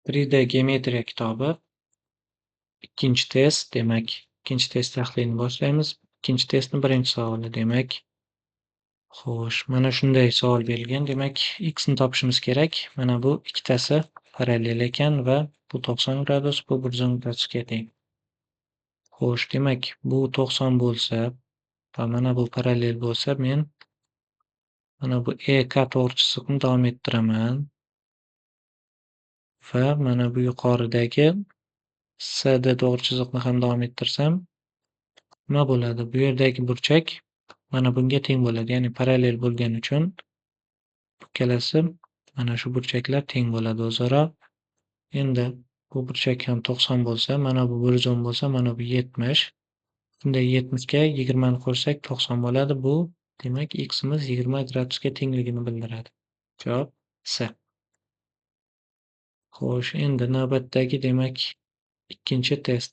3D geometriya kitobi. Ikkinchi test, demak, ikkinchi test tahlilini boshlaymiz. Ikkinchi testning birinchi savoli, demak. Xo'sh, mana shunday savol berilgan. Demak, x ni topishimiz kerak. Mana bu ikkitasi parallel ekan va bu 90 gradus, bu 110 gradusga teng. Xo'sh, demak, bu 90 bo'lsa va mana bu parallel bo'lsa, men mana bu EK to'g'ri chiziqni davom ettiraman. Va mana bu yuqoridagi CD to'g'ri chiziqni ham davom ettirsam, nima bo'ladi? Bu yerdagi burchak mana bunga teng bo'ladi. Ya'ni parallel bo'lgani uchun ikkalasi mana shu burchaklar teng bo'ladi o'zaro. Endi bu burchak ham 90 bo'lsa, mana bu 110 bo'lsa, mana bu 70. Shunda 70 ga 20 ni qo'shsak 90 bo'ladi. Bu demak x-imiz 20 gradusga tengligini bildiradi. Javob C. Xo'sh, endi navbatdagi demak ikkinchi test.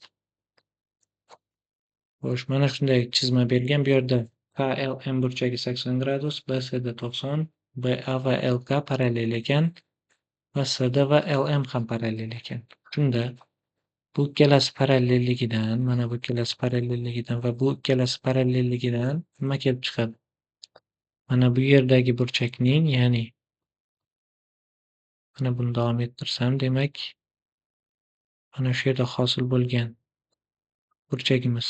Xo'sh, mana shunday chizma berilgan. Bu yerda KLM burchagi 80 gradus, BCD 90, BA va LK parallel ekan va CD va LM ham parallel ekan. Shunda bu ikkalasi parallelligidan, mana bu ikkalasi parallelligidan va bu ikkalasi parallelligidan nima kelib chiqadi? Mana bu yerdagi burchakning, ya'ni mana buni davom ettirsam, demak, mana shu yerda hosil bo'lgan burchagimiz.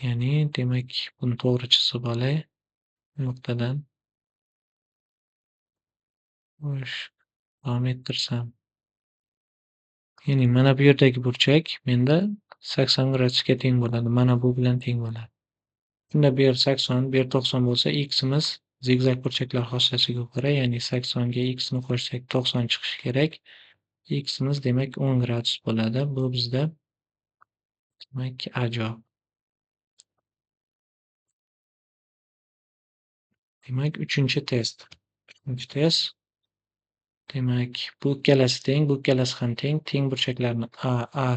Ya'ni, demak, buni to'g'ri chizib olay nuqtadan. Xo'sh, davom ettirsam. Ya'ni mana bu yerdagi burchak menda 80 gradusga teng bo'ladi. Mana bu bilan teng bo'ladi. Shunda bu yer 80, bu yer 90 bo'lsa, x-imiz zigzag burchaklar xossasiga ko'ra, ya'ni 80 ga x ni qo'shsak 90 chiqishi kerak. X-imiz demak 10 gradus bo'ladi. Bu bizda demak A javob. Demak, uchinchi test. Uchinchi test. Demak, bu ikkalasi teng, bu ikkalasi ham teng. Teng burchaklarni A, A,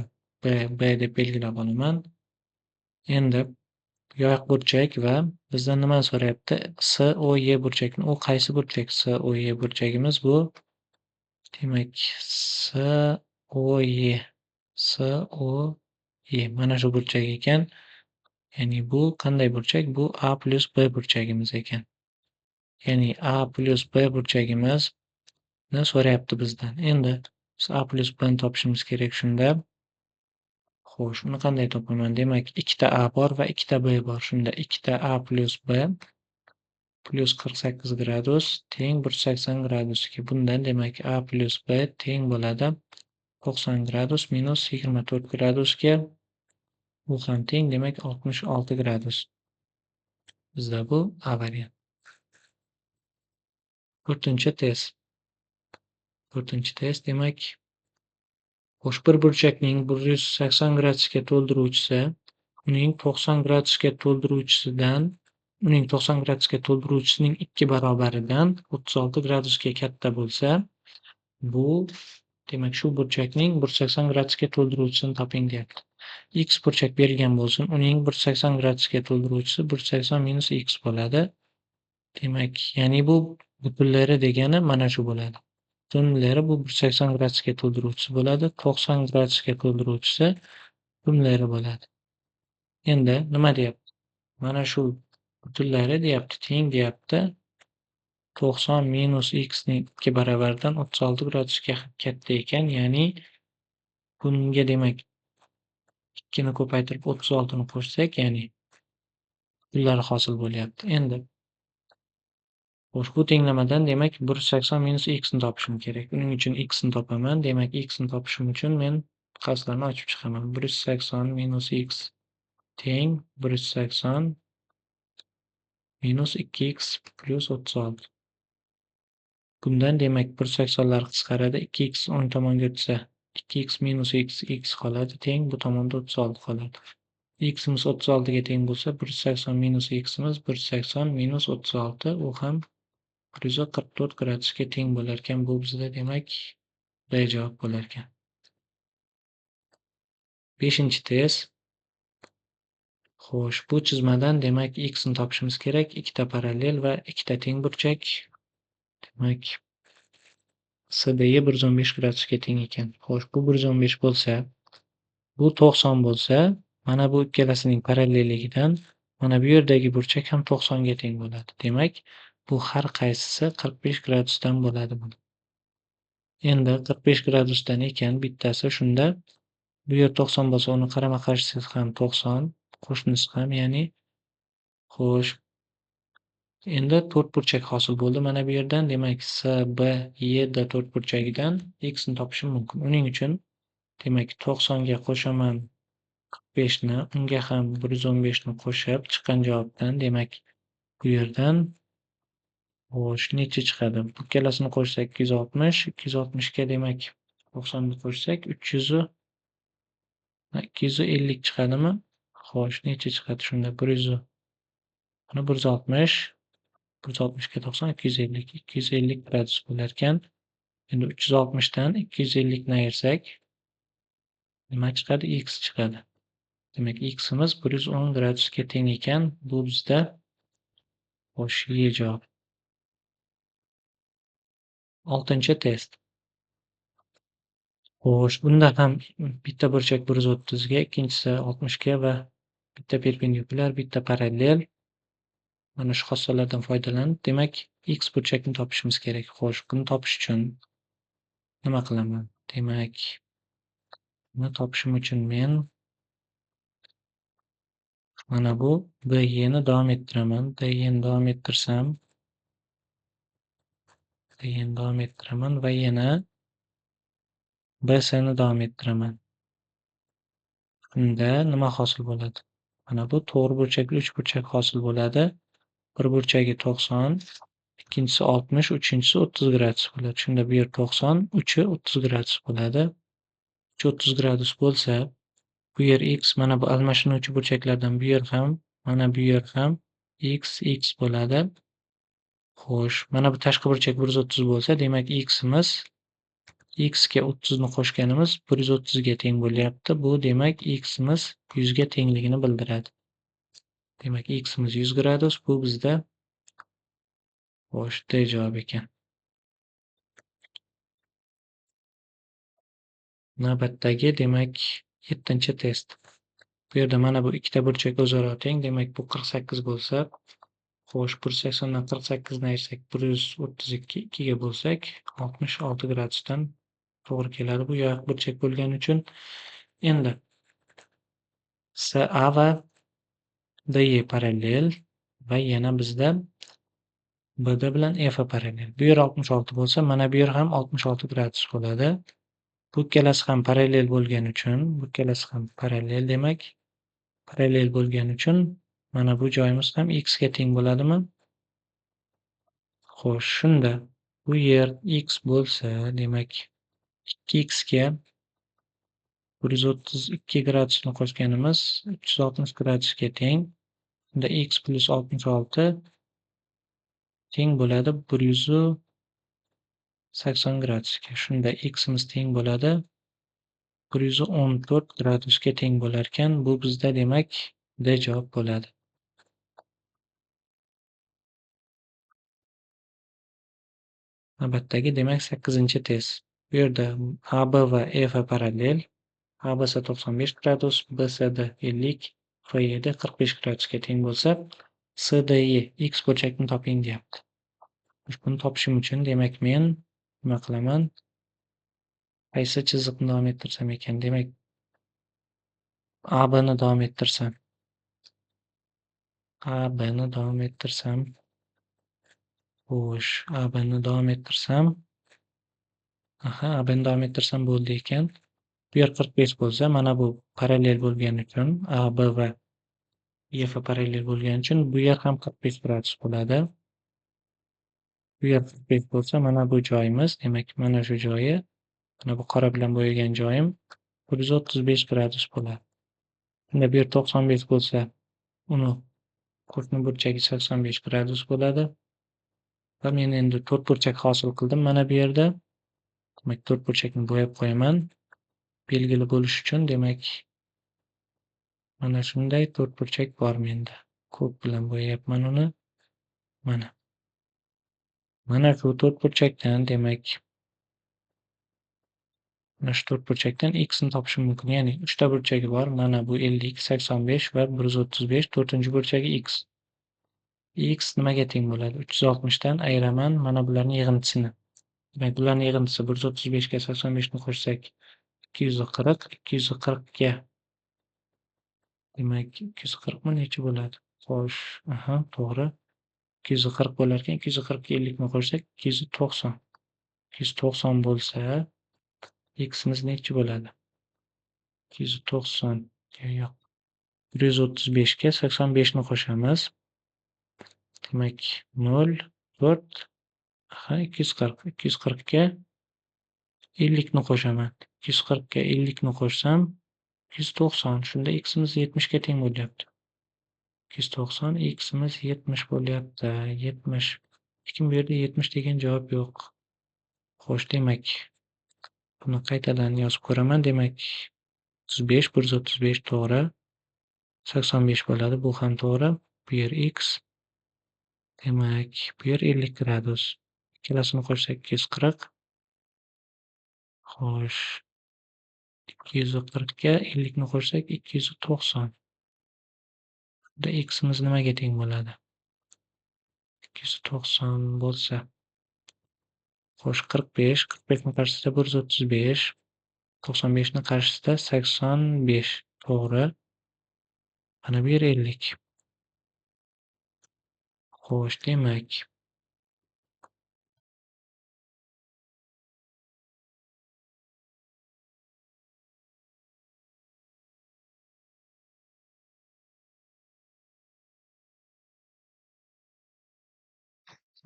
B, B deb belgilab olaman. Endi yoyiq burchak va bizdan nimani so'rayapti? S, O, Y burchakni. U qaysi burchak? S, O, Y burchagimiz bu. Demak, S, O, Y. S, O, Y. Mana shu burchak ekan. Ya'ni bu qanday burchak? Bu A plus B burchagimiz ekan. Ya'ni A plus B burchagimizni so'rayapti bizdan. Endi biz A plus B ni topishimiz kerak shunda. Xo'sh, uni qanday topaman? Demak, ikkita A bor va ikkita B bor. Shunda ikkita A plus B plus 48 gradus teng 180 gradusga. Bundan demak A plus B teng bo'ladi 90 gradus minus 24 gradusga. Bu ham teng, demak 66 gradus. Bizda bu A variant. To'rtinchi test. To'rtinchi test demak, xo'sh, bir burchakning 180 gradusga to'ldiruvchisi uning 90 gradusga to'ldiruvchisidan, uning 90 gradusga to'ldiruvchisining 2 barobaridan 36 gradusga katta bo'lsa, bu demak shu burchakning 180 gradusga to'ldiruvchisini toping deyapti. X burchak berilgan bo'lsin, uning 180 gradusga to'ldiruvchisi 180 minus x bo'ladi. Demak, ya'ni bu butunlari degani mana shu bo'ladi. Butunlari bu 180 gradusga to'ldiruvchisi bo'ladi, 90 gradusga to'ldiruvchisi butunlari bo'ladi. Endi nima deyapti? Mana shu butunlari deyapti, teng deyapti. 90 minus x ning 2 barabaridan 36 gradusga katta ekan, ya'ni bunga demak 2 ni ko'paytirib 36 ni qo'shsak, ya'ni butunlari hosil bo'lyapti. Endi xo'sh, bu tenglamadan demak 180 minus x ni topishim kerak. Uning uchun x ni topaman. Demak, x ni topishim uchun men qavslarni ochib chiqaman. 180 minus x teng 180 minus 2x plus 36. Bundan demak 180lar qisqaradi. 2x o'ng tomonga o'tsa 2x minus x, x qoladi, teng bu tomonda 36 qoladi. X-imiz 36 ga teng bo'lsa, 180 minus x-imiz 180 minus 36, u ham 144 gradusga teng bo'lar ekan. Bu bizda demak B javob bo'lar ekan. 5-chi test. Xo'sh, bu chizmadan demak x ni topishimiz kerak. Ikkita parallel va ikkita teng burchak. Demak, SDE 115 gradusga teng ekan. Xo'sh, bu 115 bo'lsa, bu 90 bo'lsa, mana bu ikkalasining parallelligidan mana bu yerdagi burchak ham 90 ga teng bo'ladi. Demak, bu har qaysisi 45 gradusdan bo'ladi. Endi 45 gradusdan ekan bittasi, shunda bu yer 90 bo'lsa, uni qarama-qarshisi ham 90, qo'shnisi ham, ya'ni xo'sh, endi to'rt burchak hosil bo'ldi mana bu yerdan. Demak, S, B, Y, D to'rt burchagidan x ni topishim mumkin. Uning uchun demak 90 ga qo'shaman 45 ni, unga ham 115 ni qo'shib chiqqan javobdan, demak, bu yerdan xo'sh, necha chiqadi? Bu ikkalasini qo'shsak 260, 260 ga demak 90 ni qo'shsak 250 chiqadimi? Xo'sh, necha chiqadi shunda? 100, buni 160, 160 ga 90, 250, 250 gradus bo'lar ekan. Endi 360 dan 250 ni ayirsak nima chiqadi? X chiqadi. Demak, ximiz 110 gradusga teng ekan. Bu bizda xo'sh, Y javob. 6-test. Xo'sh, bunda ham bitta burchak 130 ga, ikkinchisi 60 ga va bitta perpendikulyar, bitta parallel. Mana shu xossalardan foydalanib, demak, x burchakni topishimiz kerak. Xo'sh, buni topish uchun nima qilaman? Demak, buni topishim uchun men mana bu DE ni davom ettiraman. DE ni davom ettirsam, DE ni davom ettiraman va yana BC ni davom ettiraman. Shunda nima hosil bo'ladi? Mana bu to'g'ri burchakli uch burchak hosil bo'ladi. Bir burchagi 90, ikkinchisi 60, uchinchisi 30 gradus bo'ladi. Shunda bu yer 90, uchi 30 gradus bo'ladi. Uchi 30 gradus bo'lsa, bu yer x, mana bu almashinuvchi burchaklardan bu yer ham, mana bu yer ham x, x bo'ladi. Xo'sh, mana bu tashqi burchak 130 bo'lsa, demak ximiz x ga 30 ni qo'shganimiz 130 ga teng bo'lyapti. Bu demak ximiz 100 ga tengligini bildiradi. Demak, ximiz 100 gradus, bu bizda xo'sh, D javob ekan. Navbatdagi, demak, 7-test. Bu yerda mana bu ikkita burchak o'zaro teng, demak bu 48 bo'lsa, xo'sh, 180 dan 48 ni ayirsak 132, 2 ga bo'lsak 66 gradusdan to'g'ri keladi. Bu yoyiq burchak bo'lgani uchun. Endi SA va DE parallel va yana bizda BD bilan EF parallel. Bu yer 66 bo'lsa, mana bu yer ham 66 gradus bo'ladi. Bu ikkalasi ham parallel bo'lgani uchun, bu ikkalasi ham parallel, demak, parallel bo'lgani uchun mana bu joyimiz ham x ga teng bo'ladimi? Xo'sh, shunda bu yer x bo'lsa, demak 2x ga 132 gradusni qo'shganimiz 360 gradusga teng. Shunda x plus 66 teng bo'ladi 180 gradusga. Shunda ximiz teng bo'ladi 114 gradusga teng bo'lar ekan. Bu bizda demak D javob bo'ladi. Navbatdagi, demak, 8-test. Bu yerda AB va EF parallel. ABC 95 gradus, BCD 50, FED 45 gradusga teng bo'lsa, SDE x burchakni toping deyapti. Buni topishim uchun demak men nima qilaman? Qaysi chiziqni davom ettirsam ekan? Demak, AB ni davom ettirsam. AB ni davom ettirsam. Xo'sh, AB ni davom ettirsam. Aha, AB ni davom ettirsam bo'ldi ekan. Bu yer 45 bo'lsa, mana bu parallel bo'lgani uchun AB va EF parallel bo'lgani uchun bu yer ham 45 gradus bo'ladi. Bu yer 45 bo'lsa, mana bu joyimiz, demak, mana shu joyi, mana bu qora bilan bo'yagan joyim 135 gradus bo'ladi. Unda bu yer 95 bo'lsa, uni qo'shni burchagi 85 gradus bo'ladi. Va men endi to'rt burchak hosil qildim mana bu yerda. Demak, to'rt burchakni bo'yab qo'yaman. Belgili bo'lish uchun, demak, mana shunday to'rt burchak bor menda. Ko'k bilan bo'yayapman uni. Mana. Mana shu to'rt burchakdan, demak, Mana shu to'rt burchakdan x ni topishim mumkin. Ya'ni 3 ta burchagi bor. Mana bu 50, 85 va 135. 4-burchagi x. X nimaga teng bo'ladi? 360 dan ayiraman mana bularning yig'indisini. Demak, bularning yig'indisi 135 ga 85 ni qo'shsak 240, 240 ga. Demak, 240 mi necha bo'ladi? Xo'sh, aha, to'g'ri. 240 bo'lar ekan, 240 ga 50 ni qo'shsak 290. 290 bo'lsa x'imiz necha bo'ladi? 290 yo'q. 135 ga 85 ni qo'shamiz. Demak, 0 4, aha, 240. 240 ga 50 ni qo'shaman. 240 ga 50 ni qo'shsam 290. Shunda x'imiz 70 ga teng bo'lyapti. 290, x'imiz 70 bo'lyapti. 70. Lekin bu yerda 70 degan javob yo'q. Xo'sh, demak, buni qaytadan yozib ko'raman. Demak, 35, 135 to'g'ri. 85 bo'ladi, bu ham to'g'ri. Bu yer x. Demak, bu yer 50 gradus. Ikkalasini qo'shsak 240. Xo'sh, 240 ga 50 ni qo'shsak 290. Bunda x'imiz nimaga teng bo'ladi? 290 bo'lsa. Xo'sh, 45, 45 ni qarshisida 135, 95 ni qarshisida 85. To'g'ri. Mana bu yer 50. Xo'sh, demak,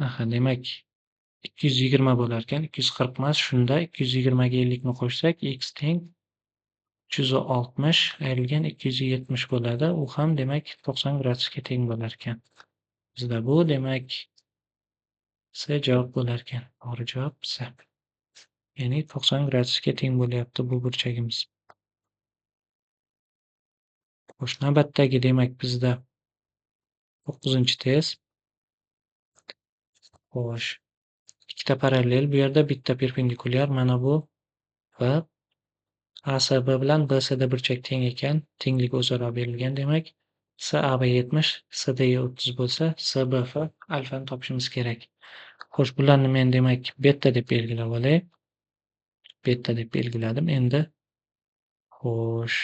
aha, demak 220 bo'lar ekan, 240 emas. Shunda 220 ga 50 ni qo'shsak x teng 360 ayrilgan 270 bo'ladi. U ham demak 90 gradusga teng bo'lar ekan. Bizda bu demak C javob bo'lar ekan. To'g'ri javob C. Ya'ni 90 gradusga teng bo'lyapti bu burchagimiz. Xo'sh, navbatdagi demak bizda 9-test. Xo'sh, ikkita parallel, bu yerda bitta perpendikulyar, mana bu va ASB bilan BCD burchak teng ekan, tenglik o'zaro berilgan demak. SAB 70, SDE 30 bo'lsa, SBF alfani topishimiz kerak. Xo'sh, bularni men demak beta deb belgilab olay. Beta deb belgiladim. Endi xo'sh,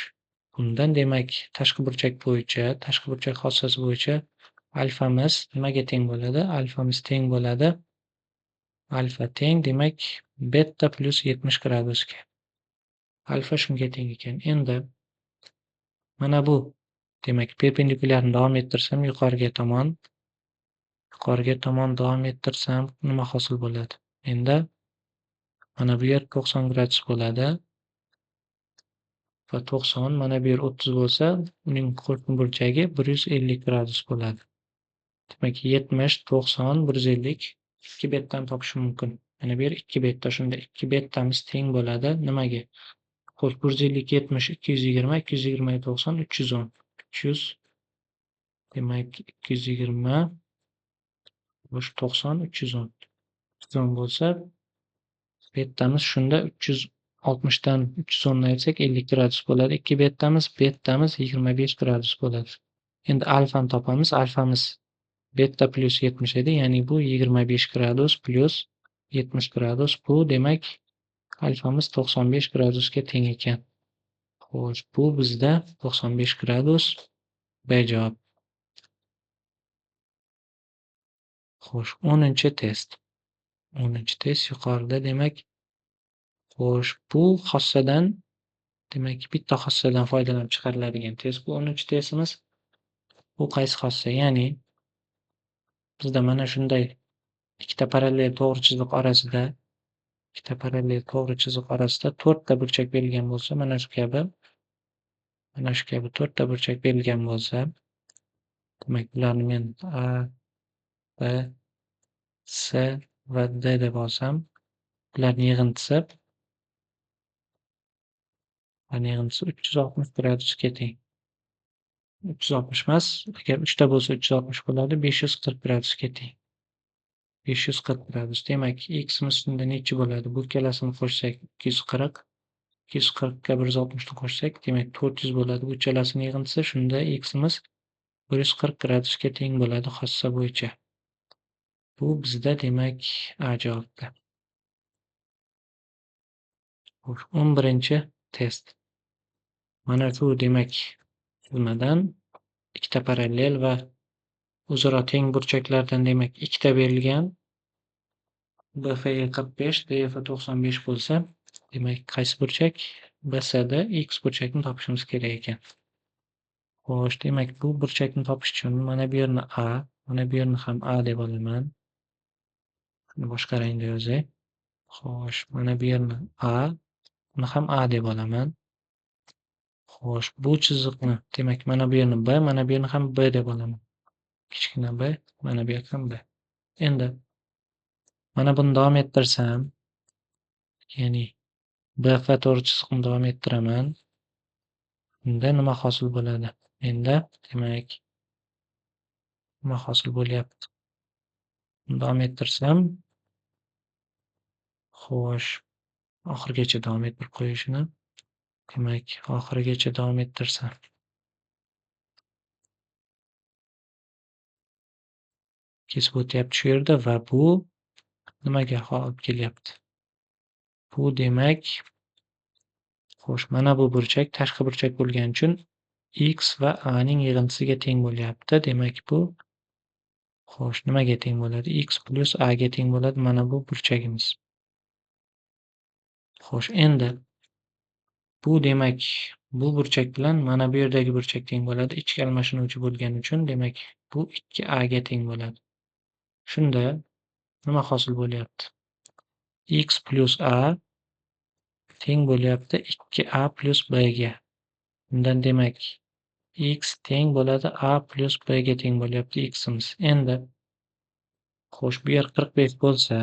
bundan demak tashqi burchak bo'yicha, tashqi burchak xossasi bo'yicha alfamiz nimaga teng bo'ladi? Alfamiz teng bo'ladi. Alfa teng demak beta plus 70 gradusga. Alfa shunga teng ekan. Endi mana bu demak perpendikulyarni davom ettirsam yuqoriga tomon, davom ettirsam nima hosil bo'ladi? Endi mana bu yer 90 gradus bo'ladi. Va 90, mana bu yer 30 bo'lsa, uning qo'shni burchagi 150 gradus bo'ladi. Demak 70, 90, 150 ikki betdan topishim mumkin. Mana bu yer 2 beta, shunda 2 betamiz teng bo'ladi. Nimaga? Xo'sh, 150, 70, 220, 220 90, 310. 300, demak 220, 90, 310. 310 bo'lsa, betamiz shunda 360 dan 310 ni ayirsak 50 gradus bo'ladi. 2 betamiz, betamiz 25 gradus bo'ladi. Endi alfani topamiz. Alfamiz beta plus 70 edi, ya'ni bu 25 gradus plus 70 gradus. Bu demak alfamiz 95 gradusga teng ekan. Xo'sh, bu bizda 95 gradus B javob. Xo'sh, 10-test. 10-test yuqorida demak. Xo'sh, bu xossadan demak bitta xossadan foydalanib chiqariladigan test bu 10-testimiz. Bu qaysi xossa? Ya'ni bizda mana shunday ikkita parallel to'g'ri chiziq orasida, ikkita parallel to'g'ri chiziq orasida 4 ta burchak berilgan bo'lsa, mana shu kabi 4 ta burchak berilgan bo'lsa, demak bularni men A, B, C va D deb olsam, bularning yig'indisi 360 gradusga teng. 360 emas, agar 3 ta bo'lsa 360 bo'ladi, 540 gradusga teng. 540 gradus. Demak, x'imiz shunda necha bo'ladi? Bu ikkalasini qo'shsak 240, 240 ga 160 ni qo'shsak, demak 400 bo'ladi bu uchalasini yig'indisi. Shunda ximiz 140 gradusga teng bo'ladi xossa bo'yicha. Bu bizda demak A javobda. Xo'sh, 11-test. Mana shu demak chizmadan ikkita parallel va o'zaro teng burchaklardan demak ikkita berilgan. BFE 45, DF 95 bo'lsa, demak qaysi burchak? BCD x burchakni topishimiz kerak ekan. Xo'sh, demak bu burchakni topish uchun mana bu yerni A, mana bu yerni ham A deb olaman. Shuni boshqa rangda yozay. Xo'sh, mana bu yerni A, buni ham A deb olaman. Xo'sh, bu chiziqni, demak mana bu yerni B, mana bu yerni ham B deb olaman. Kichkina B, mana bu yer ham B. Endi mana buni davom ettirsam, ya'ni BF to'g'ri chiziqni davom ettiraman. Unda nima hosil bo'ladi? Endi demak nima hosil bo'lyapti? Davom ettirsam, xo'sh, oxirigacha davom ettirib qo'yishini, demak oxirigacha davom ettirsam, kesib o'tyapti shu yerda va bu nimaga olib kelyapti? Bu demak, xo'sh, mana bu burchak tashqi burchak bo'lgani uchun x va a ning yig'indisiga teng bo'lyapti. Demak bu, xo'sh, nimaga teng bo'ladi? X plus a ga teng bo'ladi mana bu burchagimiz. Xo'sh, endi bu demak bu burchak bilan mana bu yerdagi burchak teng bo'ladi. Ichki almashinuvchi bo'lgani uchun demak bu 2a ga teng bo'ladi. Shunda nima hosil bo'lyapti? X plus a teng bo'lyapti 2a plus b ga. Bundan demak x teng bo'ladi a plus b ga teng bo'lyapti ximiz. Endi xo'sh, bu yer 45 bo'lsa,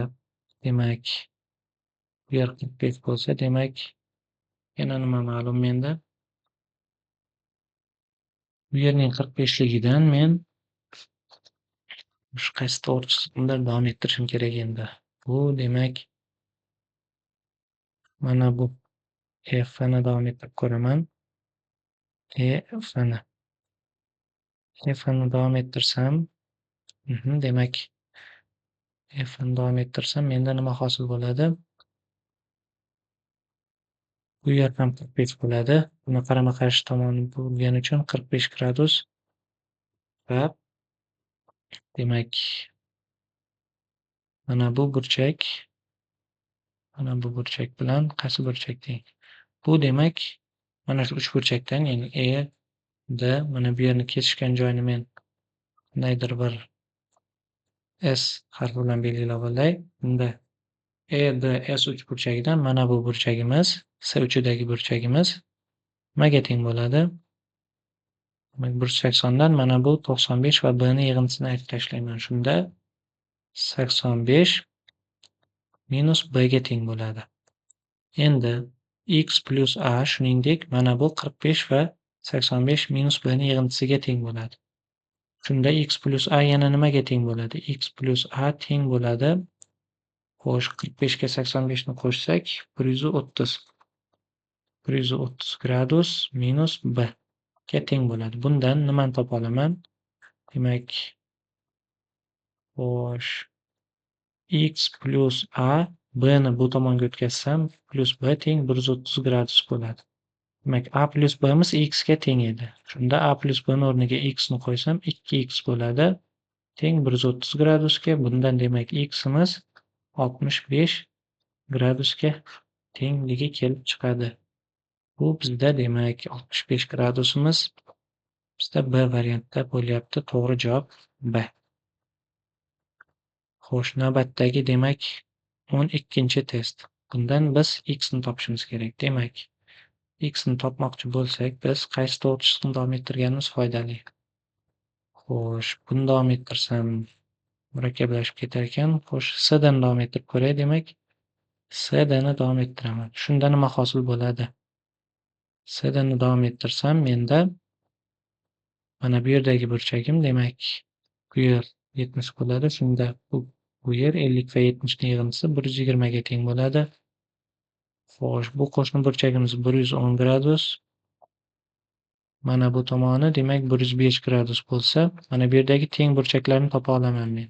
demak bu yer 45 bo'lsa, demak yana nima ma'lum menda? Bu yerning 45 ligidan men shu qaysi to'g'ri chiziqni davom ettirishim kerak endi. Bu demak mana bu F ni davom ettirib ko'raman. F ni. F ni davom ettirsam, demak F ni davom ettirsam menda nima hosil bo'ladi? Bu yer ham 45 bo'ladi. Buni qarama-qarshi tomoni bo'lgani uchun 45 gradus va demak mana bu burchak, mana bu burchak bilan qaysi burchak teng? Bu demak mana shu uch burchakdan, ya'ni E, D, mana bu yerni kesishgan joyini men qandaydir bir S harfi bilan belgilab olay. Bunda E, D, S uch burchagidan mana bu burchagimiz, S uchidagi burchagimiz nimaga teng bo'ladi? Demak, 180 dan mana bu 95 va B ni yig'indisini ayirib tashlayman. Shunda 85 minus B ga teng bo'ladi. Endi x plus a shuningdek mana bu 45 va 85 minus B ni yig'indisiga teng bo'ladi. Shunda x plus a yana nimaga teng bo'ladi? X plus a teng bo'ladi. Xo'sh, 45 ga 85 ni qo'shsak 130. 130 gradus minus B ga teng bo'ladi. Bundan nimani topa olaman? Demak, xo'sh, x plus a b ni bu tomonga o'tkazsam plus b teng 130 gradus bo'ladi. Demak, a plus b'miz x ga teng edi. Shunda a plus b ni o'rniga x ni qo'ysam 2x bo'ladi. Teng 130 gradusga. Bundan demak ximiz 65 gradusga tengligi kelib chiqadi. Bu bizda demak 65 gradusimiz bizda B variantda bo'lyapti. To'g'ri javob B. Xo'sh, navbatdagi demak 12-test. Bundan biz x ni topishimiz kerak. Demak, x ni topmoqchi bo'lsak, biz qaysi to'g'ri chiziqni davom ettirganimiz foydali. Xo'sh, buni davom ettirsam murakkablashib ketar ekan. Xo'sh, C dan davom ettirib ko'ray. Demak, C dan davom ettiraman. Shunda nima hosil bo'ladi? C dan davom ettirsam menda mana bu yerdagi burchagim, demak, bu yer 70 bo'ladi. Shunda bu yer 50 va 70 ning yig'indisi 120 ga teng bo'ladi. Xo'sh, bu qo'shni burchagimiz 110 gradus. Mana bu tomoni demak 105 gradus bo'lsa, mana bu yerdagi teng burchaklarni topa olaman men.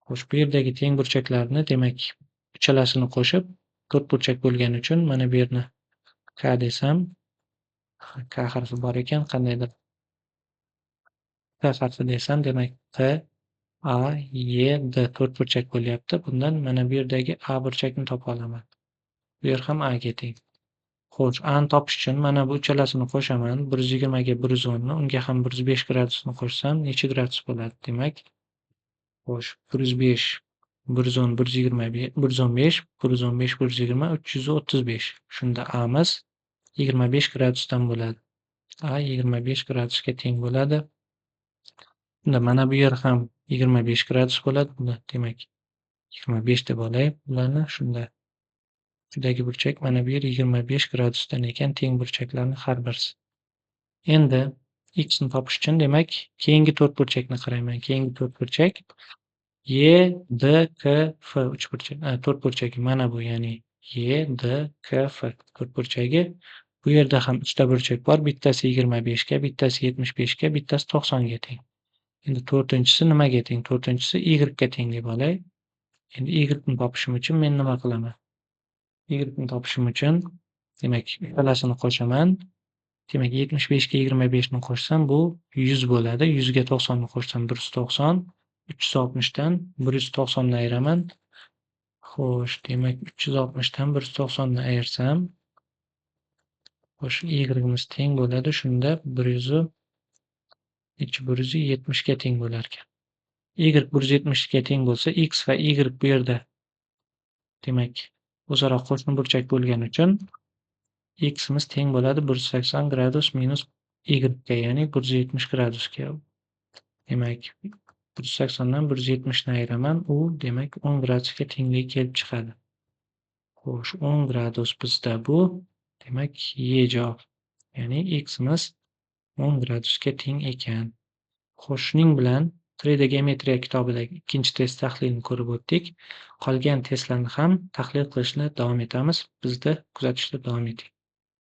Xo'sh, bu yerdagi teng burchaklarni demak uchalasini qo'shib to'rt burchak bo'lgani uchun mana bu yerni K desam, K harfi bor ekan, qandaydir T harfi desam, demak T, A, Y, D to'rt burchak bo'lyapti. Bundan mana bu yerdagi A burchakni topa olaman. Bu yer ham A ga teng. Xo'sh, A ni topish uchun mana bu uchalasini qo'shaman. 120 ga 110 ni, unga ham 105 gradusni qo'shsam necha gradus bo'ladi? Demak, xo'sh, 105, 110, 125, 115, 115, 120, 335. Shunda A'miz 25 gradusdan bo'ladi. A 25 gradusga teng bo'ladi. Unda mana bu yer ham 25 gradus bo'ladi. Buni demak 25 deb olay bularni. Shunda shundagi burchak mana bu yer 25 gradusdan ekan, teng burchaklarning har birisi. Endi x ni topish uchun demak keyingi to'rt burchakni qarayman. Keyingi to'rt burchak E, D, K, F uch burchak, to'rt burchagi mana bu, ya'ni E, D, K, F to'rt burchagi. Bu yerda ham uchta burchak bor. Bittasi 25 ga, bittasi 75 ga, bittasi 90 ga teng. Endi to'rtinchisi nimaga teng? To'rtinchisi y ga teng deb olay. Endi y ni topishim uchun men nima qilaman? Y ni topishim uchun demak uchalasini qo'shaman. Demak 75 ga 25 ni qo'shsam bu 100 bo'ladi. 100 ga 90 ni qo'shsam 190. 360 dan 190 ni ayiraman. Xo'sh, demak 360 dan 190 ni ayirsam, xo'sh, y'imiz teng bo'ladi. Shunda 170 ga teng bo'lar ekan. Y 170 ga teng bo'lsa, x va y bu yerda demak o'zaro qo'shni burchak bo'lgani uchun x'imiz teng bo'ladi 180 gradus minus y ga, ya'ni 170 gradusga. Demak 180 dan 170 ni ayiraman, u demak 10 gradusga tengligi kelib chiqadi. Xo'sh, 10 gradus bizda bu, demak y javob. Ya'ni x'imiz 10 gradusga teng ekan. Xo'sh, shuning bilan 3D geometriya kitobidagi ikkinchi test tahlilini ko'rib o'tdik. Qolgan testlarni ham tahlil qilishni davom etamiz. Bizda kuzatishda davom eting.